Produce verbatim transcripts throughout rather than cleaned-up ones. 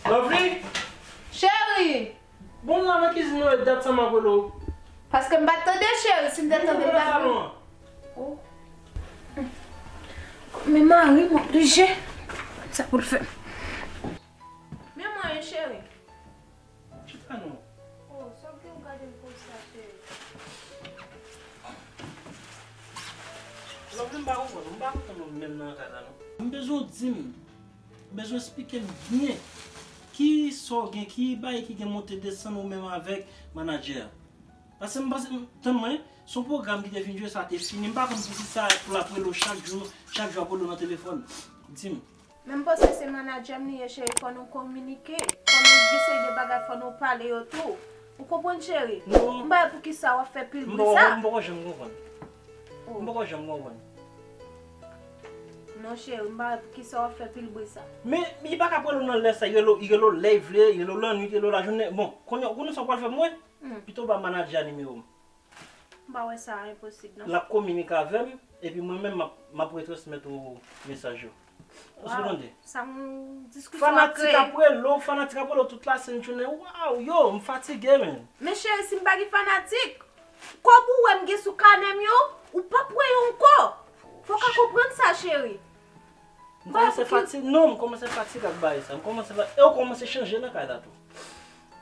Lovely! Cheri! Bon, la nan kizin nan, dat sa m ap rele w. Paske m pa t tande, cheri, si m te tande, m pa t vin. Oh. Men mari m oblije. Sa pou l fè. Men mwen, cheri. Chita non. Oh, sa w gen w gade m konsa, cheri? Lovely, m pa konprann, m pa konprann menm nan kay la, non. M bezwen w di m, m bezwen w eksplike m byen ki sa w gen, ki bagay ki gen monte desann ou menm avèk manadjè a. Paske m panse, m, tann mwen, se yon pwogram ki te fin jwe, sa te fini. M pa konn poukisa pou l ap rele w chak jou, chak jou ap rele w nan telefòn. Di m. Men m panse se manadjè m li ye, cheri, fò nou kominike, fò nou eseye de bagay, fò nou pale yo tou. Ou konprann, cheri? Non. M pa wè poukisa w ap fè pil bri sa. M poko, m poko janm konprann. Oh. M poko janm konprann. Non, cheri, m pa wè poukisa w ap fè pil bri sa. Men, li pa ka rele w nan lè sa, li rele w, li rele w lè li vle, li rele w lannwit, li rele w lajounen. Bon, kounye, kounye sa w pral fè pou mwen? Hmm. Pito w ba manadjè a nimewo m. M pa wè sa enposib, non. L ap kominike avè m, epi mwen menm, m ap, m ap retransmèt ou mesaj yo. Èske w tande? Sa yon diskisyon ap kreye. Fanatik ap rele w, fanatik ap rele w tout lasent jounen. Waw, yo, m fatige, men. Men cheri, si m pa gen fanatik, kòb ou wè m gen sou kanè m yo, ou p ap wè yo ankò. Fò w ka konprann sa, cheri. M kòmanse fatige. Non, m kòmanse fatige ak bagay sa. M kòmanse fa-, e w kòmanse chanje nan kay la tou.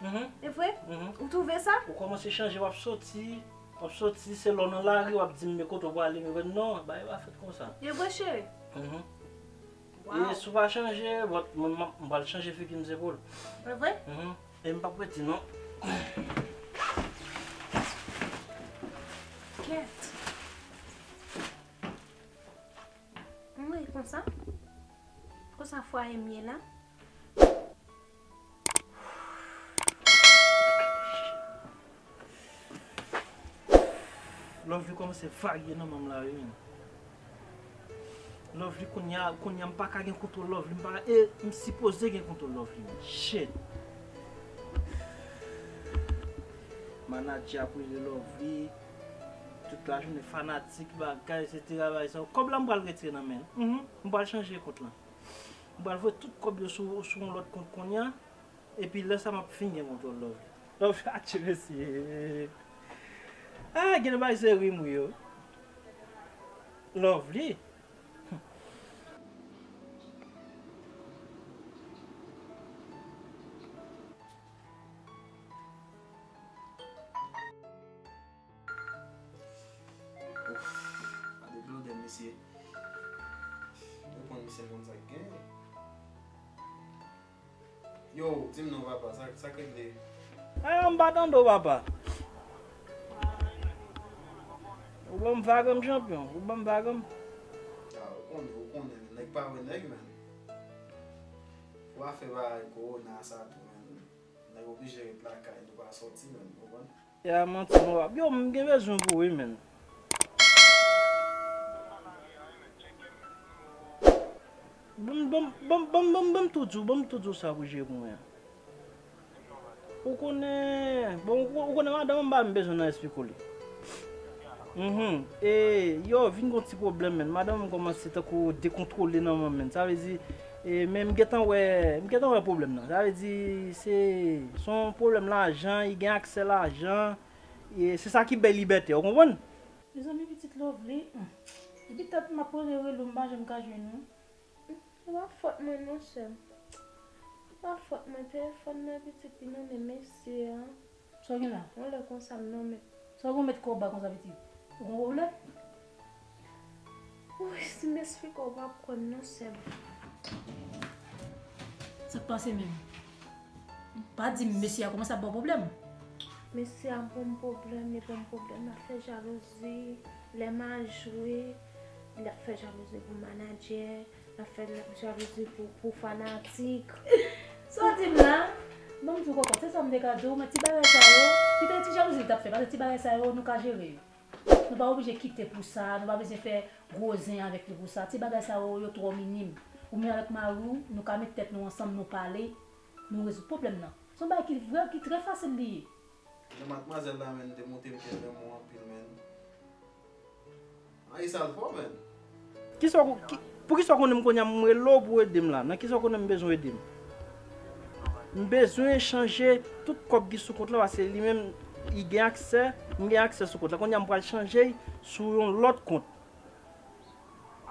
Mhm. E vre? Mhm. Ou twouve sa? Ou kòmanse chanje, w ap soti, w ap soti, se lè w nan lari, w ap di m, "Men kote w prale?" Men non, bagay pa fèt konsa. E vre, cheri? Mhm. Waw. E si w pa chanje, bon, mwen, mwen, m pral chanje figi m, se pou l. E vre? Mhm. E m p ap rete, non. Kèt. Mwen konsa. Konsa fwaye m ye la. Lovely kòmanse vage nan men m la, wi, menn. Lovely, kounye a, kounye a, m pa ka gen kontwòl Lovely, m pa ka, e, m sipoze gen kontwòl Lovely, menn. Shit. Manadjè ap rele Lovely. Tout lajounen fanatik, bagay, etsetera, bagay sa yo. Kòb la m pral retire nan men l. Mhm. M pral chanje kont lan. M pral voye tout kòb yo sou, sou yon lòt kont kounye a. Epi lè sa m ap fin gen kontwòl Lovely. Lovely, atye mesye. Ah, gen de bagay se rim wi yo. Lovely. Ouf, gade blodè mesye. Reponn misye, konn sa k gen. Yo, di m non papa, sa, sa k regle? Ah, m pa tande w papa. Ou ban m vag m chanpyon, ou ban m vag m. Ah, ou konnen, ou konnen, nèg pa wè nèg, menn. Ou pa fè bagay kowona sa tou, menn. Nèg oblije ret lakay, nou pa sòti, menn, ou konprann? Ya manti non papa. Yo, m gen bezwen pou wi, menn. Ban m, ban m, ban m, ban m, ban m, ban m tou di w, ban m tou di w sa pou jere pou mwen an. Ou konnen, bon, ou, ou konnen madanm an ba m bezwen nan esplike w li. Mhm. E, yo, vin gon ti pwoblèm, menn. Madanm an kòmanse tankou dekontwole nan mwen, menn. Sa vle di, e, men m gentan wè, m gentan wè pwoblèm nan. Sa vle di, se, se yon pwoblèm lajan, li gen aksè lajan. E, se sa ki bay libète, ou konprann? Mezanmi, pitit Lovely, hmm. Depi tèt m ap rele, rele w, m pa janm ka jwenn ou. Se pa fòt mwen non, sè m. Se pa fòt mwen, telefòn nan pitit li nan men mesye a. Sa w gen la? Yon lè konsa m nan men. Sa w gen w met kò ba konsa pitit? Ou gen pwoblèm? Woy, si m esplike w, w p ap kwè m non, sè m. Sa k pase menm? Pa di m mesye a kòmanse ap ba w pwoblèm. Mesye a ban m pwoblèm, li ban m pwoblèm, l ap fè jalouzi, lè m al jwe, l ap fè jalouzi pou manadjè, l ap fè jalouzi pou, pou fanatik. Sa w di m la? Ban m di w kòkòt, se sa m te ka di w, men ti bagay sa yo, si te ti jalouzi li t ap fè, paske ti bagay sa yo, nou ka jere yo. Nou pa oblije kite pou sa, nou pa bezwen fè gwo zen avèk li pou sa. Ti bagay sa yo, yo twò minim. Ou menm avèk mari w, nou ka met tèt nou ansanm, nou pale, nou rezoud pwoblèm nan. Se yon bagay ki vrè, ki trè fasil li ye. Jan madmwazèl la, menn, te montre m kè lanmou anpil, menn. Ay, sa l fò, menn. Kisa w, ki, poukisa w konnen m kounye a m rele w pou w ede m la? Nan kisa w konnen m bezwen w ede m? M bezwen chanje tout kòb ki sou kont lan, paske li menm, li gen aksè, m gen aksè sou kont lan. Kounye a, m pral chanje l sou yon lòt kont.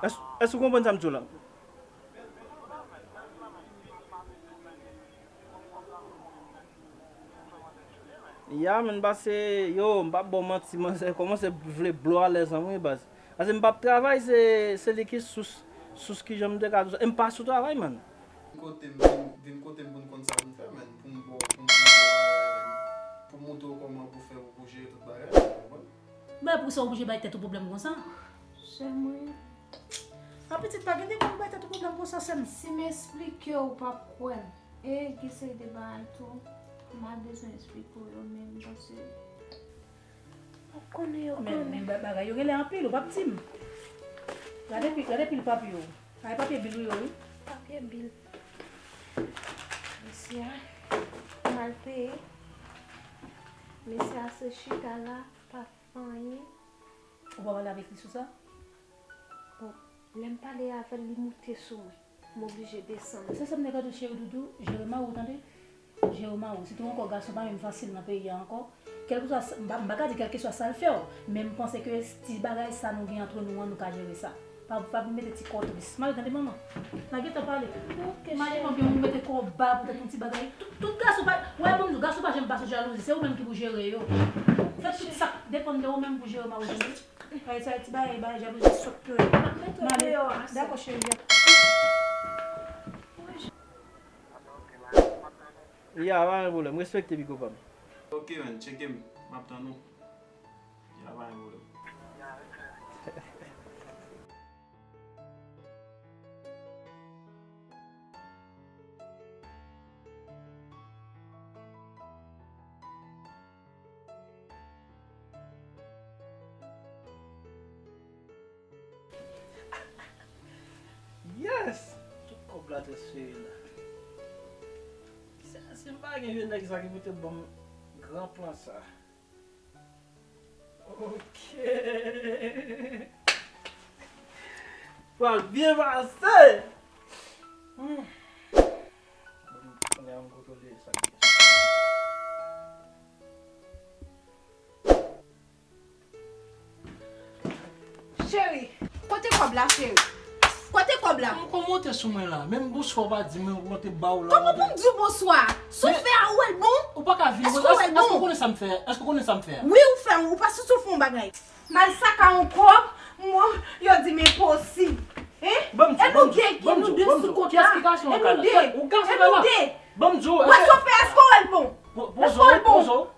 Èske, èske w konprann sa m di w la? Ya, men, pase, yo, m p ap ba w manti, man, se kòmanse vle blow alèz an, wi, baz. Pase m p ap travay, se, se li ki sous, sous kijan m te ka di w sa. E m pa sou travay, man. Vin kote m, vin, vin kote m pou n konn sa pou n fè, man. Pou m ba w, pou m, pou m ba w, pou m montre w kòman pou fè pou, pou jere tout bagay, man, ou konprann? Bay pou sa w oblije bay tèt ou pwoblèm konsa. Sè mwen. A pitit pa gen de moun bay tèt ou pwoblèm konsa, sè m. Si m esplike w, ou p ap kwè m. E gen seri de bagay tou, m pa bezwen esplike w yo menm, paske w ap konnen yo konnen. Men, men ba-, bagay yo genlè anpil, ou p ap di m. Gade pi, gade pil papye w. Ay, papye bil ou yo, wi. Papye bil. Mesye a mal peye. Mesye a se chita la, pa fè anyen. Ou pa pale avèk li sou sa? Bon, lè m pale avè l, li moute sou mwen. M oblije desann. Se sa m te ka di w, cheri doudou, jere mari w, tande. Jere mari w. Sitou ankò, gason pa menm fasil nan peyi a ankò. Kèlkeswa sa, m pa, m pa ka di kèlkeswa sa l fè w, men m panse ke ti bagay sa nou gen antre nou an, nou ka jere sa. Pa, pa vin mete ti kò w tris. Mari, tande manman. N a gentan pale. Ok, cheri. Imajine w gen moun mete kò w ba poutèt yon ti bagay. Tout, tout gason pa, wè, ban m di w, gason pa janm pa sou jalouzi. Se ou menm ki pou jere yo. Fè tout sa k depann de ou menm pou jere mari w, tande. Ay, sa ti bagay, bagay jalouzi sòt yo ye. M ap mete w deyò a, sè. Dakò, cheri. Ya, pa gen pwoblèm. Respekte, pigo pa m. Ok, man, tcheke m. M ap tann ou. Ya, pa gen pwoblèm. Yes! Tout kòb la transfere la. Kisa, si m pa gen vye nèg sa ki pou te ban m gran plan sa. Ok. Pral byen pase. Hmm. Bon, kounye a m kontwole sa k gen sou. Cheri, kote kòb la, cheri? Kote kòb la? Ou poko monte sou mwen la. Menm bonswa ou pa di mwen, ou monte ba ou la. Kòman pou m di w bonswa? Si w fè a, ou wè l bon? Ou pa ka vin. Èske ou wè l bon? Èske ou konnen sa m fè? Èske ou konnen sa m fè? Wi, ou fè, ou pa soti w fè yon bagay. M al saka yon kòb, mwen, yo di m enposib. Hein? E nou de ki nou de sou kont la? E nou de? E nou de? Ban m di w, wè sa w fè, èske w wè l bon? Èske w wè l bon?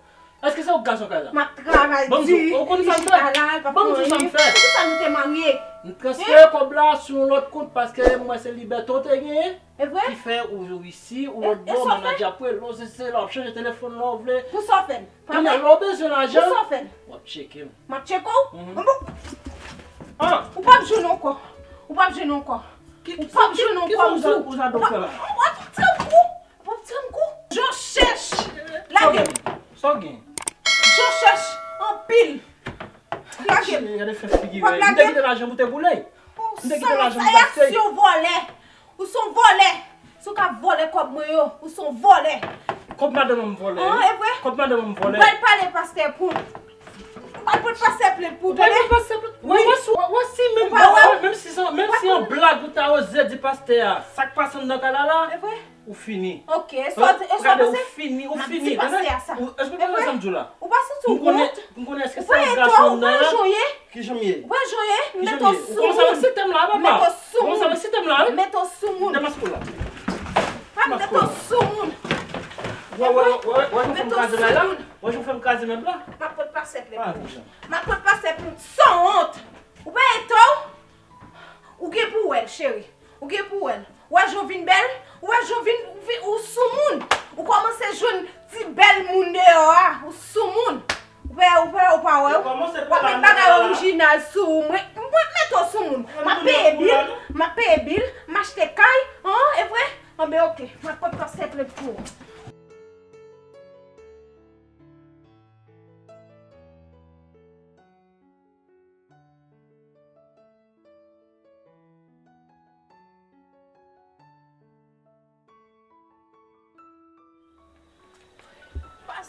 Èske se ou k gason kay la? M ap travay di, li chita la, l pa fè anyen. Poukisa nou te marye? M transfere kòb la sou yon lòt kont paske m wè se libète w te genyen. E vre? Ki fè ou isi, ou lòt bò, manadjè ap rele w, se, se la w ap chanje telefòn lè w vle. Pou sa w fè l? Kounye a, lè w bezwen lajan, w ap tcheke m. M ap tcheke w? Bon. Ou p ap jwenn ankò. Ou p ap jwenn ankò. Ou p ap jwenn ankò, m di w. Ou p ap tire m kou. Ou p ap tire m kou. Jan w chèch. Lage m. Sa w gen? Jan w chèch anpil. Lage m. Gade fè figi w. M te kite lajan pou te boule. M te kite lajan pou te achte. Ou se yon vòlè. Ou se yon vòlè. Si w ka vòlè kòb mwen yo, ou se yon vòlè. Kòb madanm an m vòlè, wi. An, e vre? Kòb madanm an m vòlè. Ou pral pale pastè Poul. Ou pral pote pastè plent pou ou, tande? Ou pral pote pastè plent? Wi. Wè, wè, wè, si menm, wè, menm si se, menm si yon blag ou ta oze di pastè a, sa k pase anndan kay la la, e vre? Ou fini. Ok, e sa w di, e sa w panse? Ou fini, ou fini. M ap di pastè a sa. Èske w konprann sa m di w la? Ou pa santi w wont? M konnen, m konnen, èske se yon gason anndan la? Ou pa wè jan w ye? Kijan m ye? Ou wè jan w ye? M mete w sou moun. Ou kòmanse avèk sistèm la, papa. M mete w sou moun. Ou kòmanse avèk sistèm la, wi. M mete w sou moun. Demaske w la. M mete w sou moun. Wè, wè, wè, wè, jan w fè m kraze mèb la? Wè, jan w fè m kraze mèb la? M ap pot pastè plent pou ou. M ap pot pastè plent, sanwont. Ou pa eto? Ou gen pou wè l, cheri. Ou gen pou wè l. Ou wè jan w vin bèl? Ou wè jan w vin, ou vin, ou sou moun. Ou kòmanse jwenn ti bèl moun deyò a. Ou sou moun. Ou pa, ou pa, ou pa wè w. W ap met bagay orijinal sou ou. Mwen, mwen mete w sou moun. M ap peye bil, m ap peye bil, m achte kay. An, e vre? Anben, ok. M ap pot pastè plent pou ou.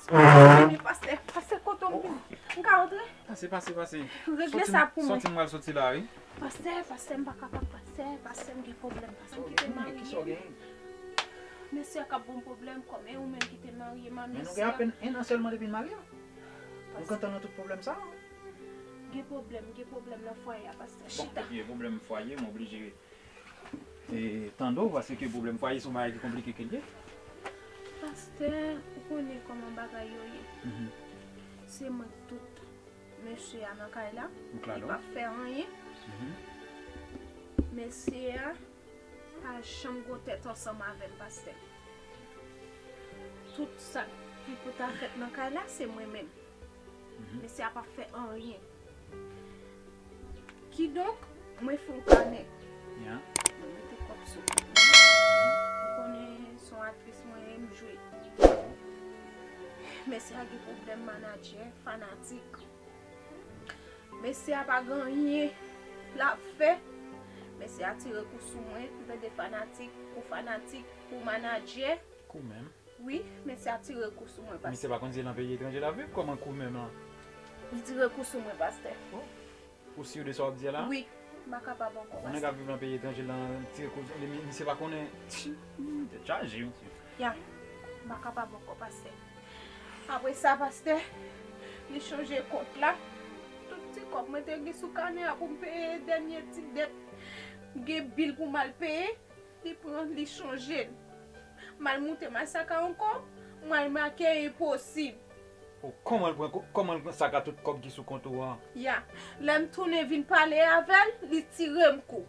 Pastè, pastè, pastè, kote m vin? M ka antre? Pase, pase, pase. Regle sa pou mwen. Soti m pral soti la, wi. Pastè, pastè, m pa kapab, pastè, pastè, m gen pwoblèm, pastè, m kite marye m. Mesye a k ap ban m pwoblèm, kòm e ou menm ki te marye m a mesye a. Men nou gen apèn en an sèlman depi n marye. Nou gentan nan tout pwoblèm sa a. Gen pwoblèm, gen pwoblèm nan fwaye a, pastè. Bon, chita. Epi pwoblèm fwaye, m oblije e, tande w, paske pwoblèm fwaye se yon bagay ki konplike ke l ye. Pastè, ou konnen kòman bagay yo ye. Mhm. Se mwen k tout mesye a nan kay la. Li p ap fè anyen. Mhm. Mesye a pa janm gwo tèt ansanm avè m, pastè. Tout sa ki pou ta fèt nan kay la, se mwen menm. Mhm. Mesye a p ap fè anyen. Kidonk, mwen fè yon kanè. Ya. Mwen mete kòb sou kont mwen. Ou konnen se yon aktris mwen ye, m jwe. Mesye a gen pwoblèm manadjè, fanatik. Mesye a pa gen anyen l ap fè. Mesye a tire kou sou mwen, m tande fanatik, pou fanatik, pou manadjè. Kou menm? Wi, mesye a tire kou sou mwen, pastè. Misye pa konn si se nan peyi etranje l ap viv, kòman kou menm lan? Li tire kou sou mwen, pastè. Oh. Ou si de sa w ap di a la? Wi, m pa kapab ankò, pastè. Yon nèg ap viv nan peyi etranje lan, tire kou, li, misye pa konnen. Tèt chaje, mesye. Ya, m pa kapab ankò, pastè. Apre sa, pastè, li chanje kont la. Tout ti kòb mwen te gen sou kanè a pou m peye dènye ti dèt. M gen bil pou m al peye. Li pran, li chanje l. M al moute, m al saka ankò, m al make enposib. O, kòman l pran, kòman l pran saka tout kòb ki sou kont ou an? Ya. Lè m tounen vin pale avè l, li tire m kou.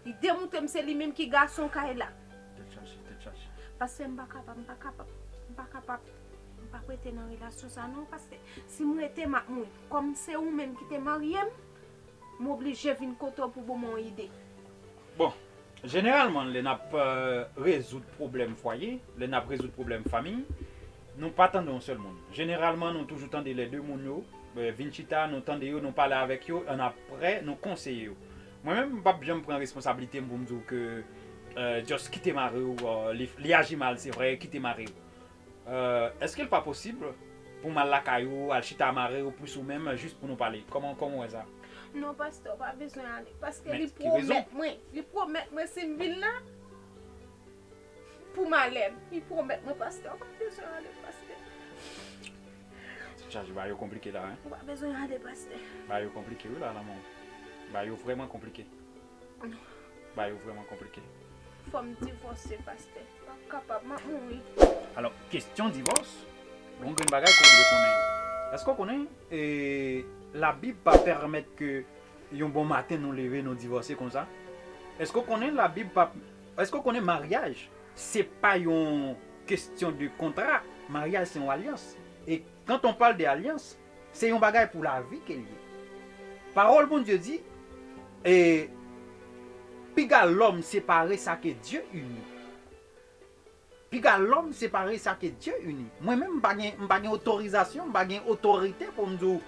Li demoute m, se li menm ki gason kay la. Tèt chaje, tèt chaje. Pastè, m pa kapab, m pa kapab, m pa kapab. M p ap rete nan relasyon sa non, pastè. Si m rete, m ap mouri. Kòm se ou menm ki te marye m, m oblije vin kote w pou ban mwen yon ide. Bon, jeneralman, lè n ap, euh, rezoud pwoblèm fwaye, lè n ap rezoud pwoblèm fanmi, nou pa tande yon sèl moun. Jeneralman, nou toujou tande lè de moun yo, euh, vin chita, nou tande yo, nou pale avèk yo, ann aprè, nou konseye yo. Mwen menm, m p ap janm pran responsablite m pou m di w ke, euh, just kite mari w, euh, li, li aji mal, se vre, kite mari w. Euh, èske l pa posib pou m al lakay ou, al chita mari ou, plis ou menm, jis pou nou pale? Kòman, kòman w wè sa? Non, pastè, ou pa bezwen ale. Paske li pwomèt mwen, li pwomèt mwen si m vin la, pou malè m. Li pwomèt mwen, pastè, ou pa bezwen ale, pastè. Ti chaj, bagay yo konplike la, hein? Ou pa bezwen ale, pastè. Bagay yo konplike, wi, la, lanmò. Bagay yo vrèman konplike. Bagay yo vrèman konplike. Fò m divòse, pastè. M p ap kapab, m ap mouri. Alò, kesyon divòs, gon grenn bagay ke w dwe konnen. Èske w konnen, e, Labib pa pèmèt ke yon bon maten nou leve, nou divòse konsa? Èske w konnen Labib pa, èske w konnen maryaj, se pa yon kesyon de kontra? Maryaj, se yon alyans. E quand on parle de alyans, se yon bagay pou lavi ke l ye. Pawòl Bondye di, e, piga lòm separe sa ke Dye ini. Piga lòm separe sa ke Dye ini. Mwen menm, m pa gen, m pa gen otorizasyon, m pa gen otorite pou m di w,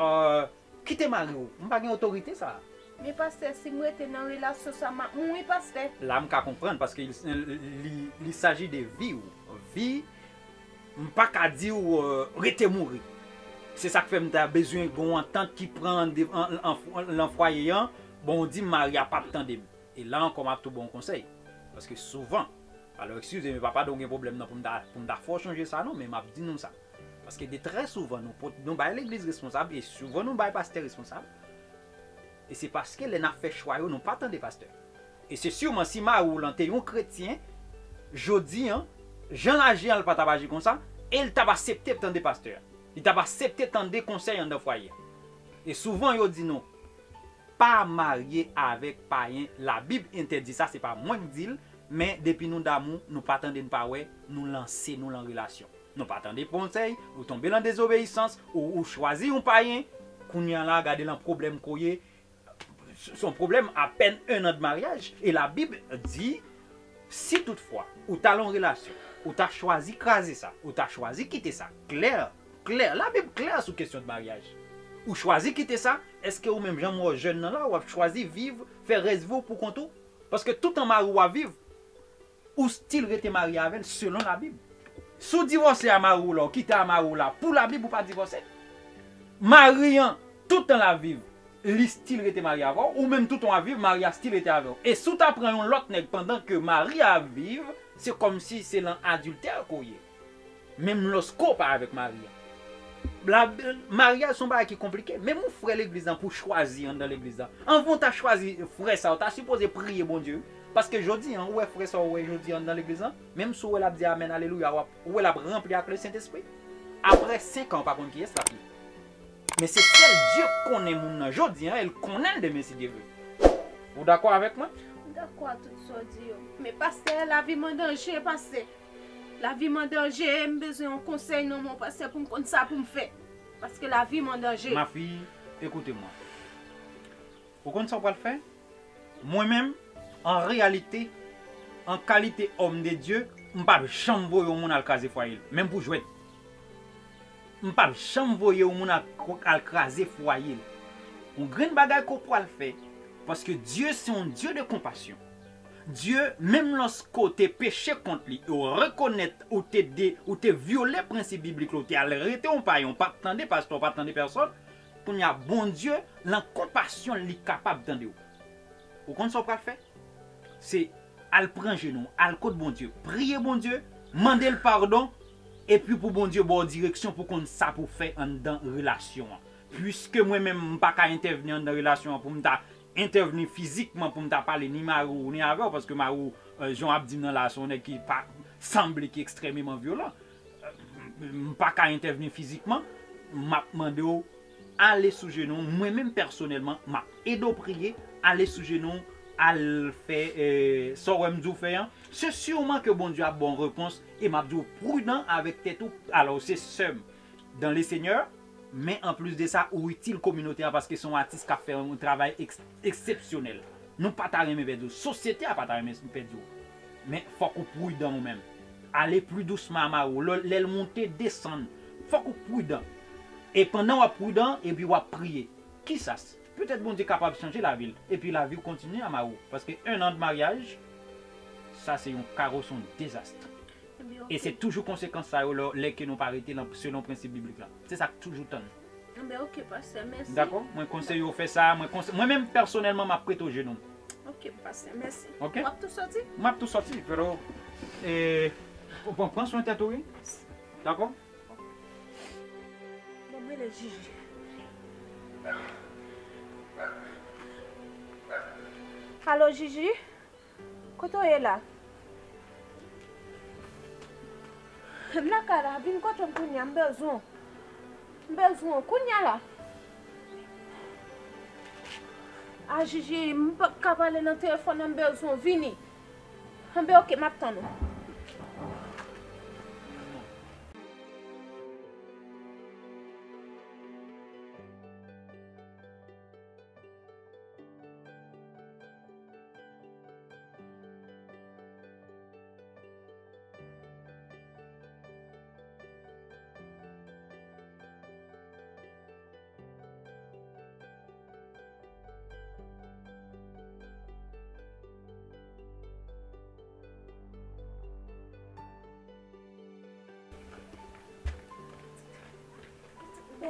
euh, kite mari w. M pa gen otorite sa a. Men pastè, si m rete nan relasyon sa, m ap mouri, pastè. La, m ka konprann, paske li, li, li saji de vi w. Vi, m pa ka di w, euh, rete mouri. Se sa k fè m ta bezwen gon antant ki pran de, an, an, an, lan fwaye an. Bon, w di m mari a p ap tande m. E la ankò, m ap tou ba w konsèy. Paske souvan, alò, eskize m, papa, donk gen pwoblèm nan pou m ta, pou m ta fè w chanje sa, non, men m ap di nou sa. Paske de trè souvan, nou pot, nou bay legliz responsab, e souvan nou bay pastè responsab. E se paske lè n ap fè chwa yo, nou pa tande pastè. E se siman si mari w lan te yon kretyen, jodi an, jan l aji an, l pa t ap aji konsa, e l t ap aksepte tande pastè a. Li t ap aksepte tande konsèy anndan fwaye a. E souvan yo di nou, pa marye avèk payen, Labib entèdi sa, se pa mwen k di l, men depi nou damou, nou pa tande, n pa wè, nou lanse, nou lan relasyon. Nou pa tande konsèy, ou tonbe lan dezobeyisans, ou, ou chwazi yon payen, kounye a la, gade lan pwoblèm ke w ye, se yon pwoblèm apèn en an de maryaj, e Labib di, si toutfwa, ou ta lan yon relasyon, ou ta chwazi kraze sa, ou ta chwazi kite sa, klè, klè, Labib klè sou kesyon de maryaj. Ou chwazi kite sa, èske ou menm jan m wè w jèn nan la, w ap chwazi viv, fè rès vi w pou kont ou? Paske toutan mari w ap viv, ou still rete marye avè l selon Labib. Si w divòse a mari w la, w kite a mari w la, pou Labib ou pa divòse. Mari an, toutan l ap viv, li still rete marye avè w, ou menm toutan w ap viv, mari a still rete avè w. E si w ta pran yon lòt nèg pandan ke mari a ap viv, se kòmsi se lan adiltè ke w ye. Menm lòske w pa avèk mari a. La, maryaj se yon bagay ki konplike. Menm yon frè legliz lan pou chwazi anndan legliz lan. Anvan w ta chwazi frè sa, w ta sipoze priye Bondye, wi. Paske jodi a, ou wè frè sa, ou wè jodi a anndan legliz lan, menm si w wè l ap di amèn, alelouya, w ap, ou wè l ap ranpli ak Lesentespri. Apre senk an, w pa konn kiyès l ap ye. Men se sèl Dye k konnen moun nan jodi a, e l konnen l demen si Dye vle. Ou dakò avèk mwen? M dakò a tout sa w di yo. Men pastè, lavi m an danje, pastè. Lavi m an danje, m bezwen yon konsèy nan men w, pastè, pou m konn sa pou m fè. Paske lavi m an danje. Ma fille, écoutez-moi. Ou konn sa w pral fè? Mwen menm, an reyalite, an kalite òm de Dye, m p ap janm voye yon moun al kraze fwaye l, menm pou jwèt. M p ap janm voye yon moun al, al kraze fwaye l. Yon grenn bagay ke w pral fè, paske Dye se yon Dye de konpasyon. Dye, menm lòske w te peche kont li, e w rekonèt ou te de, ou te vyole prensip biblik la, ou te al rete yon payen, ou pa t tande pastè, ou pa t tande pèsòn, kounye a, Bondye, lan konpasyon l, li kapab tande w. Ou konn sa w pral fè? Se al pran jenou w, al kot Bondye, priye Bondye, mande l padon, epi pou Bondye ba w direksyon pou konn sa pou fè anndan relasyon an. Piske mwen menm, m pa ka entèvni anndan relasyon an pou m ta entèvni fizikman, pou m ta pale ni mari w, ni avè w, paske mari w, euh, jan w ap di m nan la, se yon nèg ki pa sanble ki ekstrèmeman vyolan. Euh, m pa ka entèvni fizikman, m ap mande w ale sou jenou w. Mwen menm pèsonèlman, m ap ede w priye, ale sou jenou w, al fè, euh, sa w wè m di w fè an. Se siman ke Bondye ap ba w repons, e m ap di w pridan avèk tèt ou. Alò, se sè m dan le Senyè, men anplis de sa, ou itil kominote a paske se yon atis k ap fè yon travay eks-, eksepsyonèl. Nou pa ta renmen pèdi w. Sosyete a pa ta renmen pèdi w. Men fòk ou pridan ou menm. Ale pli dousman a mari w. Lè, lè l monte, desann. Fòk ou pridan. E pandan w ap pridan, epi w ap priye. Kisa s-, petèt Bondye kapab chanje lavi l. Epi lavi w kontinye a mari w. Paske un an de maryaj, sa se yon kawo, se yon dezas. Ebyen, e se oke. Toujou konsekans sa yo lè, lè ke nou pa rete lan, selon prensip biblik la. Se sa k toujou tann. Enben, oke, pastè, mèsi. Dakò? Mwen konseye w fè sa, mwen konse-, mwen menm pèsonèlman, m ap prete w jenou m. Oke, pastè, mèsi. Oke? W ap tou sòti? M ap tou sòti, pero, e, pran, pran swen tèt ou, wi. Dakò? Bon, mwen rele Jiji. Alo, Jiji? Kote w ye la? M lakay la, vin kote m kounye a, m bezwen w. M bezwen w kounye a la. A, Jiji, m p ap ka pale nan telefòn nan, m bezwen w, vini. Enben, oke, m ap tann ou.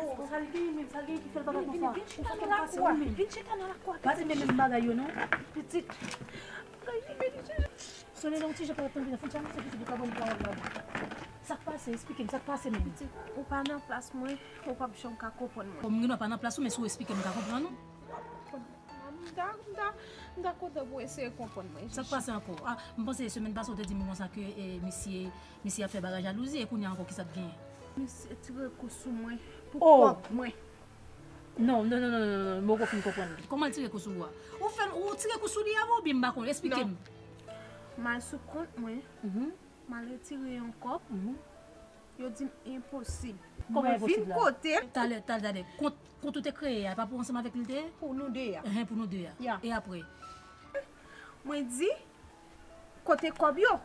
Oh, sa l genyen menm, sa l genyen ki fè l bagay konsa? Vin, vin chita nan lakwa. Vin chita nan lakwa, pitit. Pa di menm bagay yo non. Pitit. Sonnen nan yon ti jan pa tann vin fon chanm se pitit ou ka ban m pawòl la. Sa k pase? Esplike m sa k pase menm. Pitit, ou pa nan plas mwen, ou p ap janm ka konprann mwen. Bon, m gen dwa pa nan plas ou, men si w esplike m, m ka konprann ou. M ta, m ta, m ta kontan pou w eseye konprann mwen. Sa k pase ankò? Ah, m panse semèn pase w te di m konsa ke, eh, misye, misye ap fè bagay jalouzi, e kounye a ankò kisa k genyen? Misye tire kou sou mwen pou kòb mwen. Non, non, non, non, non, non, m poko fin konprann. Kòman l tire kou sou ou a? Ou fè, ou tire kou sou li a oubyen m pa konnen? Esplike m. Non. M al sou kont mwen. Mhm. M al retire yon kòb. Mhm. Yo di m enposib. Kòman enposib la? Vin kote m. Talè, talè, talè. Kont, kont ou te kreye a, e pa pou ansanm avèk li l te ye? Pou nou de a. Enhen, pou nou de a. Ya. E apre? Mwen di, kote kòb yo?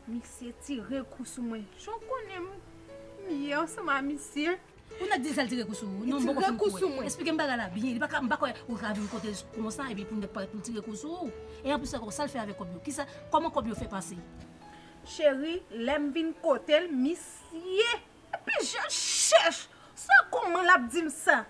Misye tire kou sou mwen. Jan w konnen m, m ye ansanm a misye. Ou nèk di l sa l tire kou sou ou? Non, m poko fin kwè. Li tire kou sou mwen. Esplike m bagay la byen. Li pa ka, m pa kwè ou ka vin kote l konsa, epi pou nèk parèt pou l tire kou sou ou. E anplis ankò, sa l fè avèk kòb yo? Kisa, kòman kòb yo fè pase? Cheri, lè m vin kote l, misye, epi je l chèch. Sa kòman l ap di m sa?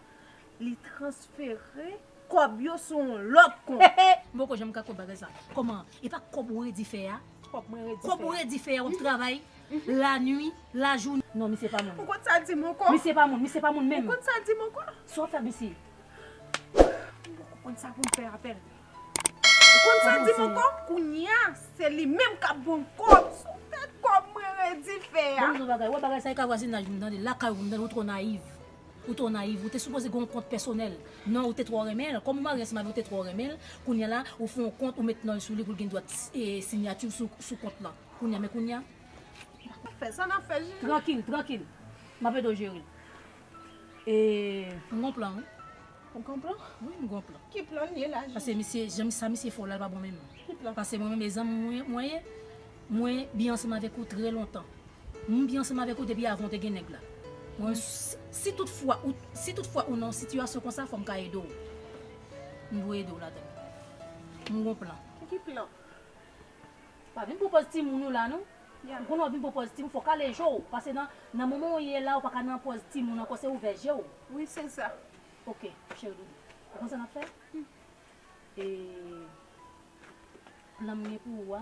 Li transfere kòb yo sou yon lòt kont. M poko janm ka kwè bagay sa. Kòman? E pa kòb ou redi fè a? Kòb mwen redi fè a. Kòb ou redi fè a, w ap travay lannuit, lajounen. Non, misye pa moun. Ou konn sa di m ankò? Misye pa moun, misye pa moun menm. Ou konn sa di m ankò? Sa w ap fè misye? M poko konn sa pou m fè avè l. Ou konn sa di m ankò? Kounye a, se li menm k ap ban m kòb. Sou tèt kòb mwen redi fè a. Ban m di w bagay, wè bagay sa e ka vwazinaj moun tande, lakay ou moun tande, ou twò nayiv. Ou twò nayiv, ou te sipoze gen yon kont pèsonèl. Non, ou te twò renmen l. Kòm ou marye ansanm avè l, ou te twò renmen l. Kounye a la, ou fè yon kont, ou met non l sou li pou l gen dwa t-, e, siyati w sou, sou kont lan. Kounye a, men kounye a. Fè sa n ap fè, Jiji. Trankil, trankil. M ap ede w jere l. E, m gon plan, wi. Ou gon plan? Wi, m gon plan. Ki plan l ye la, Jiji? Paske misye, jan sa misye fè w la, l pa bon menm. Ki plan? Paske mwen menm, e zanmi mwen, mwen ye, mwen byen ansanm avèk ou trè lontan. M byen ansanm avèk ou depi avan w te gen nèg la. Mwen, si, si tout fwa ou, si tout fwa ou nan yon sitiyasyon konsa, fò m ka ede w. M dwe ede w ladan. M gon plan. Ki plan? Pa vin pou pòz timoun ou la, non. Ou konnen w ap vin pou pòz timoun, fò w kale je w. Paske nan, nan moman w ye la, ou pa ka nan pòz timoun ankò, se ouvè je w. Wi, se sa. Ok, cheri doudou. Ou konn sa n ap fè? E, plan m gen pou ou a,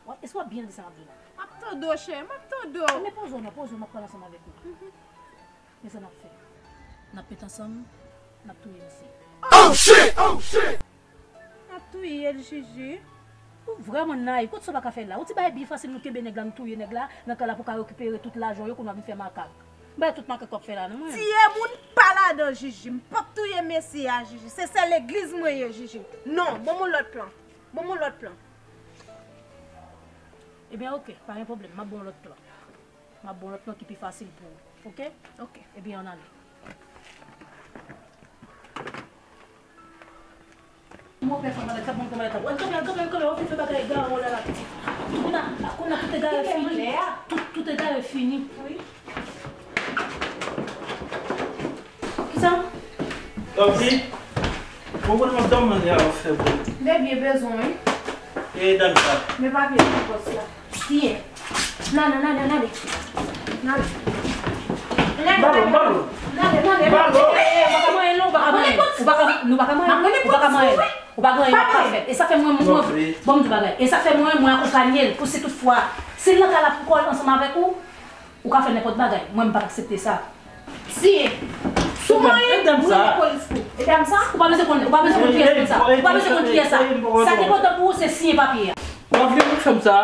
w ap, èske w ap byen di sa m ap di w la? M ap tande w, cheri, m ap tande w. Men poze w non, poze w, m ap pale ansanm avèk ou. Men sa n ap fè. N ap met ansanm, n ap touye misye. Oh shit! Oh shit! N ap touye l, Jiji. Ou vrèman nayiv. Kote sa w pa ka fè la? Ou ti bagay byen fasil, nou kenbe nèg la, nou touye nèg la, nan kay la pou ka rekipere tout lajan yo, kounye a w vin fè makak. M bay tout makak w ap fè la, non, mwen. Tiye moun pa ladan, Jiji. M p ap touye mesye a, Jiji. Se sè legliz mwen ye, Jiji. Non, ban m yon lòt plan. Ban m yon lòt plan. Ebyen, oke, pa gen pwoblèm. M ap ba w yon lòt plan. M ap ba w lòt plan ki pi fasil pou ou. Oke? Oke. Ebyen, ann ale. Mwen pè fè bagay, sa bon, kòman eta? Wè, kanpe, kanpe, kanpe, w ap fè bagay egare w la, la pitit. Kounye a, kounye a, tout egare fini. Tout, tout egare fini. Wi. Kisa? Tanpri. Bon, bon, bon, dòmi, mande a fè bon. Baby, e bezwen, wi. E dam sa. Men papye nan pòch la. Siyen. Nana, nana, nana. Nana. Balo, balo. Nana, nana. Balo. Eh, eh, ou pa ka manyen l non, ou pa ka manyen l. Ou pa ka, nou pa ka manyen l. Ou pa ka manyen l. Ou pa ka manyen l, ou pa ka fè. E sa fè mwen, mwen, bon, m di bagay. E sa fè mwen, mwen akonpanye l pou si tout fwa, si l nan kay la pou kò l ansanm avèk ou, ou ka fè nenpòt bagay. Mwen, m p ap aksepte sa. Siyen. Sou mwen, ou rele polis pou. E dam sa? Ou pa bezwen konn, ou pa bezwen konn kiyès moun sa. Ou pa bezwen konn kiyès sa. Sa ki enpòtan pou ou, se siyen papye a. Ou pa vle pou fè m sa?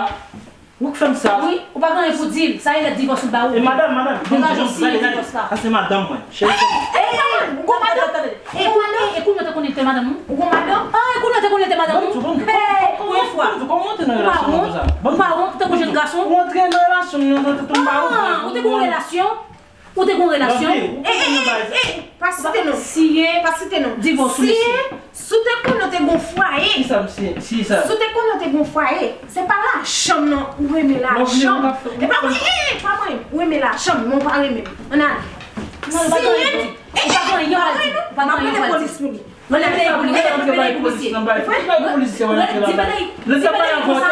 Ou k fè m sa? Wi, ou pa gen anyen pou di l. Sa e lèt divòs ou ba ou. E madanm, madanm, ban m di, ban m di, gade, gade. Sa se madanm mwen. Cheri, cheri. Eh, eh, ou gon madanm? E kounye, e kounye ou te konnen li te madanm ou? Ou gon madanm? Ah, e kounye ou te konnen li te madanm ou? Ban m di, ban m di, eh, kòman, kòman, kòman ou te nan relasyon konsa? Ou pa wont? Ou pa wont, ou te gon jèn gason? Ou antre nan relasyon, nou, nou, nou, nou, ah, ou te gon relasyon? Ou te gon relasyon? Eh, eh, eh, eh, pa site non. Siyen. Pa site non. Divòs ou, mesye. Siyen, si w te konnen w te gon fwaye. Kisa m siyen? Si sa. Si w te konnen w te gon fwaye, se pa lajan m nan ou renmen lajan m. E pa mwen, eh, eh, pa mwen, ou renmen lajan m, men w pa renmen m. Ann ale. Non, ou pa gen anyen pou di. Ou pa gen anyen pou di. Ou pa gen anyen pou di. Mwen leve pou li, mwen leve pou li. Mwen di bagay, di bagay konsa.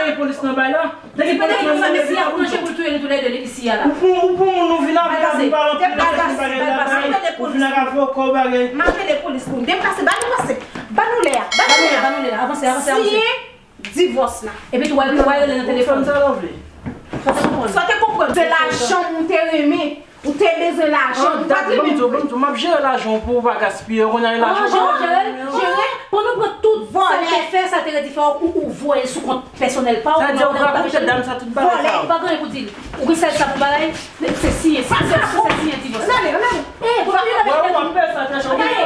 Di bagay konsa, mesye a ap manje pou l touye nou toulède isi a la. Ou pou, ou pou moun nou vin avè la, vin pale anpil nan bagay la, ou vin ak avoka ou bagay. M ap rele polis pou nou. Deplase, ba nou pase. Ba nou lè a, ba nou lè a. Ba nou lè a, avanse, avanse, avanse. Siyen divòs la. Epi tou, w al, w al rele nan telefòn. Ou fè m sa, Lovely. Sa w te konprann? Se lajan m ou te renmen. Ou te bezwen lajan, ou pa t renmen m vre. Ban m di w, ban m di w, m ap jere lajan w pou w pa gaspiye, ou konn lajan w. Jere, jere, jere. Pandan w pran tout sa l te fè, sa l te redi fè, ou, ou voye l sou kont pèsonèl pa w. Sa di ou ka koute dam sa tout bagay sa. Ou pa gen anyen pou di l. Ou gen sèl sa pou bagay, se siyen, se siyen divòs. Ann ale, ann ale. Eh, kote w te avèk mèt mòd sa? Ann ale. Eh,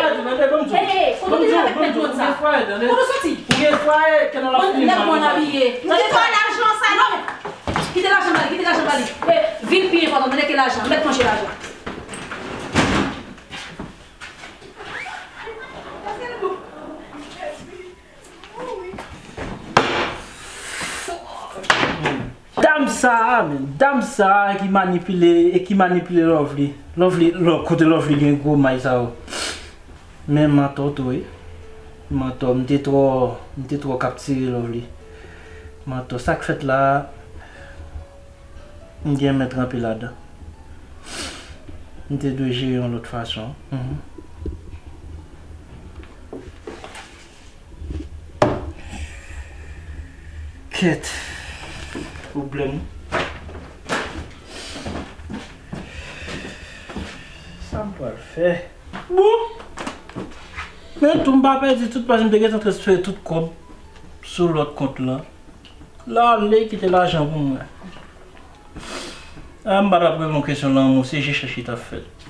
eh, kote w te avèk mèt mòd sa? Kote w soti? Ou gen fwaye, ke nan la fini mal. Nèg mòn abiye. Ou gen fwaye lajan sa non. Kite lajan ba li, kite lajan ba li. Eh, vin pi enpòtan, mwen nèke lajan, mèt manje lajan. Dam sa a, men, dam sa a ki manipile, e ki manipile Lovely. Lovely, lo-, kote Lovely gen gwo may sa yo. Men mantò tou wi. Mantò, m te twò, m te twò kaptive Lovely. Mantò, sa k fèt la, M gen men tranpe ladan. M te dwe jere yon lòt fason. Mhm. Kèt. Pwoblèm. Sa m pral fè? Bon. Men tou m pa pèdi tout paske m te gentan transfere tout kòb sou lòt kont lan. L ale kite lajan pou mwen. A, m pa t ap reponn kesyon lanmou, se je chèche t ap fèt.